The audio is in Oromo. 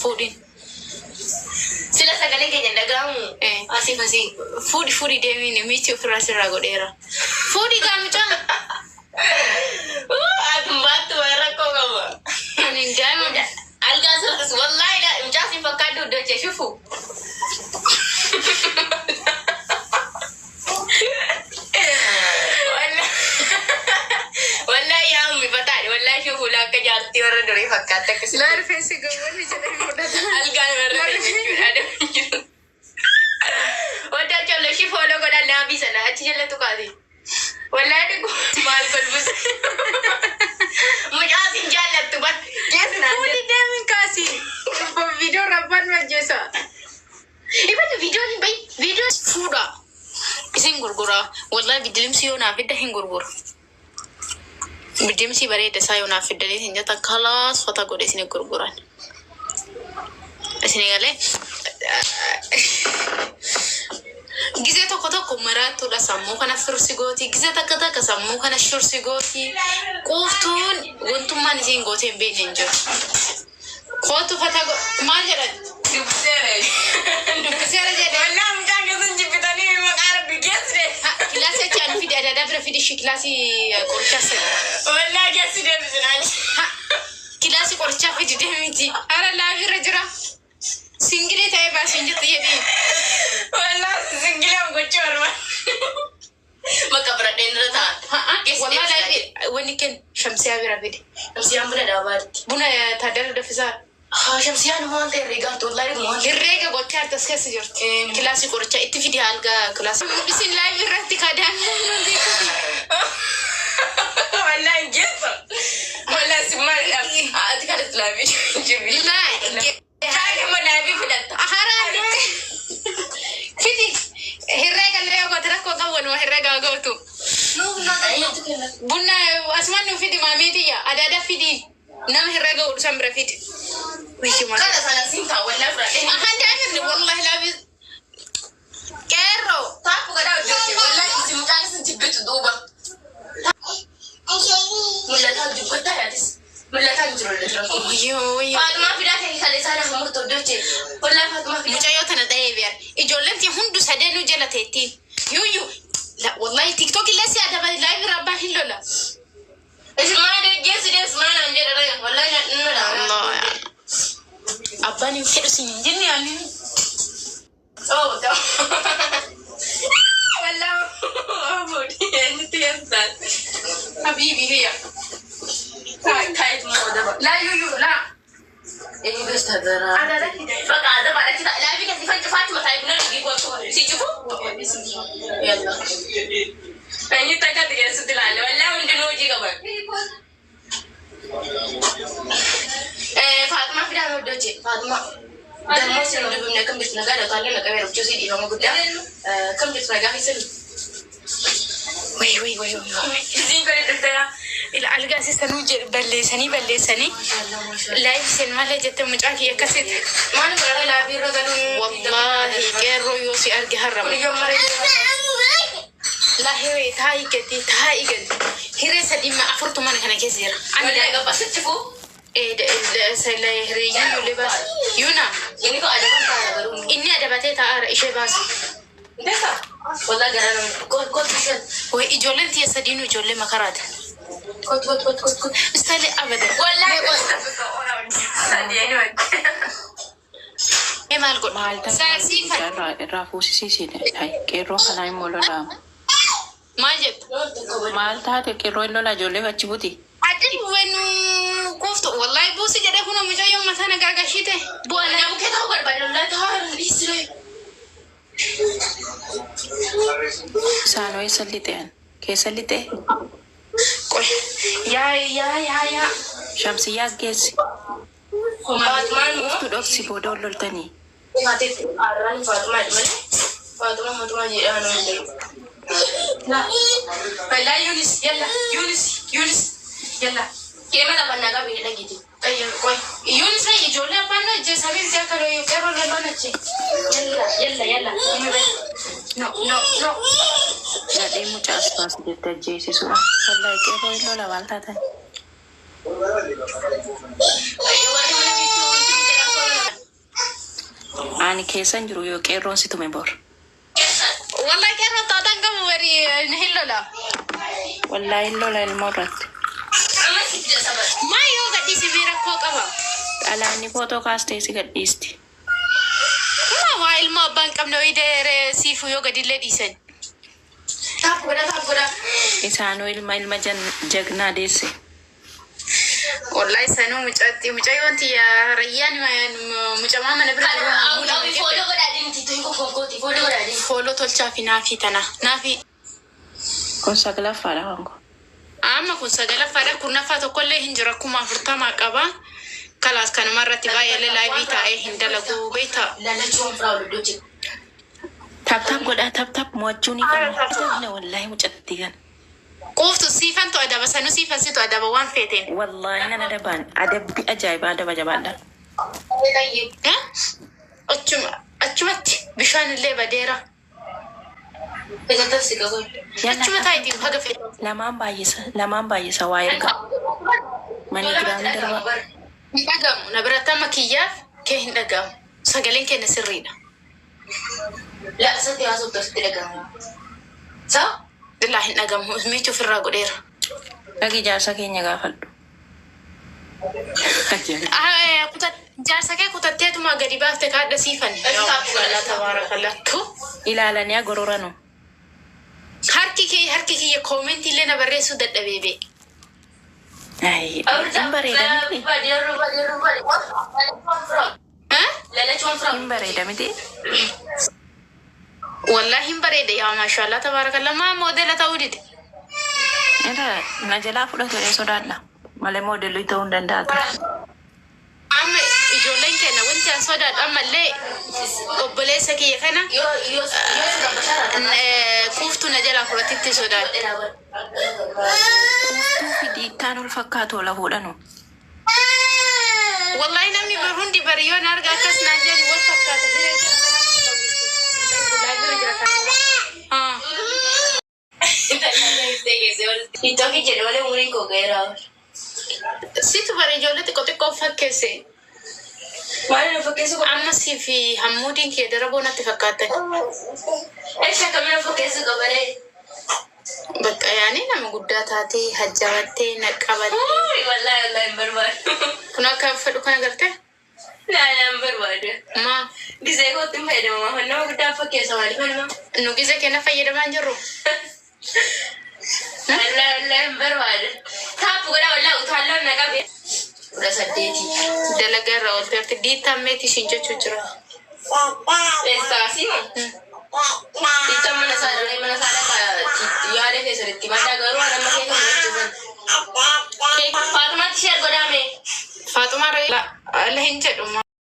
Fuudhin. Sila sagaleen keenya hin dhaga'amu. Eh. Asiif asii. Fuudhi fuudhi deemiin miitii ofirraa sirraa godheera. Fuudhi gaa mucaa. Baattu waan rakkoo qaba. Ani daa'ima Algaa sirris wallaahi mucaa siin fakkaaddu iddoo ishee shufu. Wallaahi yaa ummi fataadhi wallaahi shufu akka jaartii warra durii fakkaatti akkasitti. Laa rifeensi gawwanii jedhee fudhata. Algaan warra jechuudha. Wanta achi ishii follow godhaa laabii sana achi jala tuqaati. Wallaahi dhugu maal kolfisa. Mucaa siin jaallattu bar keessa naan Fuudhi deemiin kaasi. Viidiyoo rabbaan ajjeesa. Ibadu viidiyoon hin bahin viidiyoon fuudha. Isin gurgura. Wallahi bidilimsi yoo naaf fidda hin gurgura. Bidilimsi bareeda isaa yoo naaf fiddanii isin jettan kalaas fata godhe isin gurguran. Isin galee Gizee tokko tokko maraattuudha sammuu kana firsi gooti. Gizee takka takka sammuu kana shursi gooti. Quuftuun wantummaan isiin gootee hin beekne hin jiru. Kootu fata maal jedhan? Dubbiseera. Dubbiseera jedhe. Wallaahi mucaan keessan jibbitanii maqaa rabbi geessi deebisa. Kilaasii achi anu fidi adaadaa bira fidi ishii kilaasii qorichaa sana. Wallaahi geessi deebisinaani. Kilaasii qorichaa fidi deemiti. Hara laafirra jira. Singilii ta'ee baasiin jirti jedhii. Wallaahi singilee gochuu barbaada. Bakka biradheen irra ta'a. Geessi Wallahi deebisinaani. laafi wanni kenn shamsiyaa bira fidi. Shamsiyaan buna dhaabaatti. Buna taadala daffisaa. Haa shamsiyaan waan ta'e herreegaa wallaahi dhuguma waan ta'e. Herreega gochaa harkas keessa jirti. Kilaasii qorichaa itti fidi algaa kilaasii. Isin live irratti kadaan Wallaahi geessa. Wallaahi si maal ati kan islaamii jibbi. Kaan immoo laabii filatta. Haraan fidi herreega illee yoo goote rakkoo qabu waluma herreega gootu. Bunna asumaan nu fidi maameetiyya adaada fidi nama herreega godhu san bira fidi. Kana sana siin ta'a wallaahi fudhadhee. Ahaan daa'imni wallahi laabii qeerroo. Taappu gadaa hojjette wallaahi isin mucaan isin jibbitu duuba. Mul'ataa jibbataa yaatis. Mul'ataa hin jiru illee rakkoo. Wayyoo wayyoo. Faatumaa fidaa kee kan isaan hafa murtoo hojjette. Wallaahi Faatumaa fidaa. Mucayyoo tana dha'ee biyar. Ijoolleen tiyya hundu sadeenuu jala teettiin. Yuuyyu. Wallahi TikTok illee si adaba live irra abbaan hin lola. Isin maal geessi dees maal naan jedha raga wallaahi naan dhana. Allah. Abbaan hin fedhu siin hin jenne ani. Oh, no. Wallaahi eenyutti geessisan. Habibi hiya. Taa'eet moo daba. Laa yuuyyu laa. Eenyu geessa garaa. Bakka adaba achi ta'a. Laabii keessi fan cufaatti mataa ibna dhugii kootu. Si cufu? Yalla. Eenyutti akka ati geessutti ilaalle. Wallaahi hundinuu hojii qaban. Faatumaa fidaa hordofte. Faatumaa. Dammoo isin dubbifne akkam jirtu nagaa dha. Taallee naqamee rukchuu si dhiifama guddaa. Akkam jirtu nagaa keessan. Way way way way. Isiin kun dhufteera. Ila algaa sistanuu jedhu balleessanii balleessanii. Live seen malee jette mucaa kiyya akkasitti. Maal godhara laabii irra galuun. Wallahi qeerroo yoo si arge harrama. Kun iyyuu mara La hiree taa'ii gadi taa'ii gadi. Hiree sadii ma afurtu mana kana keessa jira. Ani Wallaahi gabbasitti fuu. Hiriyyuu ijoollee baasa. Yuuna Inni koo adaban ta'a garuu. inni adabatee taa'aara ishee baasa. Beekaa? Wallaahi garaa nama. Kootu isheen. Way ijoolleen tiyya sadiinuu ijoollee makaraati. Kootu kootu kootu kootu kootu. Istaalee abadan. Wallaahi. Mee maal godha? Maal Saasii taate fan. irraa irraa fuusisiisii qeerroo kanaa immoo lolaa. Maal jettu? Maal taate qeerroo hin lolaa ijoollee achi buti. Ati wenu kuuftu wallahi buusi jedhee kun mucayyoo mataa nagaa gashite. Bu'a Wallaahi bukkee ta'uu barbaade wallaahi ta'aa dhiisiree. Isaanoo eessa lixeen? Keessa lixee? Qoy. Yaa yaa yaa yaa. Shamsiyyaas geessi. Faatumaan immoo. Uftu dhoksi booda ol loltanii. Faateetti aarraan Faatumaa jedhu malee. Faatumaa Faatumaa jedhaa nama jedhu. Wallahi Yunis yalla Yunis Yunis yalla. Keema taphannaa qabu hidha giti. Qoy. Yunis ay ijoollee abbaan nu ajjeesa beekti akka qeerroo lolloon achi. Yalla yalla yalla. No no no. Gadhee mucaa as baasi jettee ajjeesisuudha. Wallaahi qeerroo hin lola maal taatan? Warri mana biiftuu wanti nu jalaa soorama. Ani keessan jiru yoo qeerroon si tume bor. Wallahi qeerroon taataan qabu bari hin lola. Wallaahi hin lola ilmoo irratti. Maa yoo gadhiisimee rakkoo qaba? Dhalaanni footoo kaastee si gadhiisti. Maa waa ilmoo abbaa hin qabne wayii deeree siifuu yoo gadillee dhiisan. Taap godha taap godha. Isaanuu ilma ilma jagnaa deesse. Wallahi sanuu mucatti mucayyoon tiyya rayyaan mucamaa mana bira jiru Follow godhaa deemti tun konkooti follow godhaa deemti. Follow tolchaa fi naafii tana naafii. Kun saglaffaadha hango. Amma kun sagalaffaadha, kurnaffaa tokkollee hin jira, 40,000 qaba. Kalaas kanuma irratti baay'eellee live taa'ee hin dalagu beektaa. Lallachuu firaa ol iddoo. Tap tap godhaa, tap tap mo'achuu ni qabna. Jagna wallaahi mucattii kana. Quuftu siifantu adaba, sanuu siifan situ adaba waan feeteen. Wallaahi nan adabaan adabbi ajaa'ibaa adaba jabaadha. Eh? Achuma achumatti bishaan illee badeera. Achuma taayitii haga feete. Lamaan baay'isa, lamaan baay'isa waa erga. MoneyGram darba. Hin dhagamu na biratti amma kiyyaaf kee hin dhagamu. Sagaleen keenya sirriidha. La asatti haasoftu asitti dhagahama. Sa? Illaa hin dhagamu miichi ofirraa godheera. Dhaqi jaarsa keenya gaafadhu. Ah, jaarsa kee kutatteetuma gadi baafte kaadha siifan. Yaa tabaarakallah. Tu. Ilaalanii agororanu. Harki kee harki kiyya comment illee na barreessuu dadhabee bee. Ay, hin bareeda miti. Eh? Hin bareeda miti. Wallahi hin bareeda yaa maashaallah tabaarakallah maa moodela ta'uu dide. Ira na jalaa fudhatu jedhee sodaadha. Malee moodelii ta'uu hin danda'a ture. Amma ijoolleen keenya wanti an sodaadhu ammallee obboleessa kiyya kana kuuftuu na jalaa fudhatitti sodaadha. Quuftuu fi diittaan ol fakkaatu ola fuudhanu. Wallahi namni bar hundi bari yoo na arga akkas naan jedhu wal fakkaata. Hiree jira kanaaf jira kana. Ah. TikTokii jedhe malee umuriin koo ga'eera. Situ bari ijoollee xiqqoo xiqqoo fakkeesse. Maal na fakkeessu qaba? Amma sii fi hammuudiin kee daraboo natti fakkaatan. Eesha akkamii na fakkeessu qabaree? Bakka yaani nama guddaa taatee hajjabattee na qabattee. Wallahi wallahi hin barbaadu. Kun akka fedhu kana gartee? Laa hin barbaadu. Maa Gisee kootti hin fayyadamamu. Nama guddaa fakkeessa maaliif nama? Nu gisee kenna fayyadamaa hin jirru. Wallahi wallahi hin barbaadu. Tap godhaa wallahi utaallaan na qabe. 18. Dalagaa irraa oolteerti diittaan meetii ishiin jechuu jira. Eessaa siima? Diittaan mana isaa dha mana isaa dhaqa yaada keessatti maddaa garuu waan amma keessa mul'achuufan. Faaxumaatti share godhaame. Faaxumaa la hin jedhu.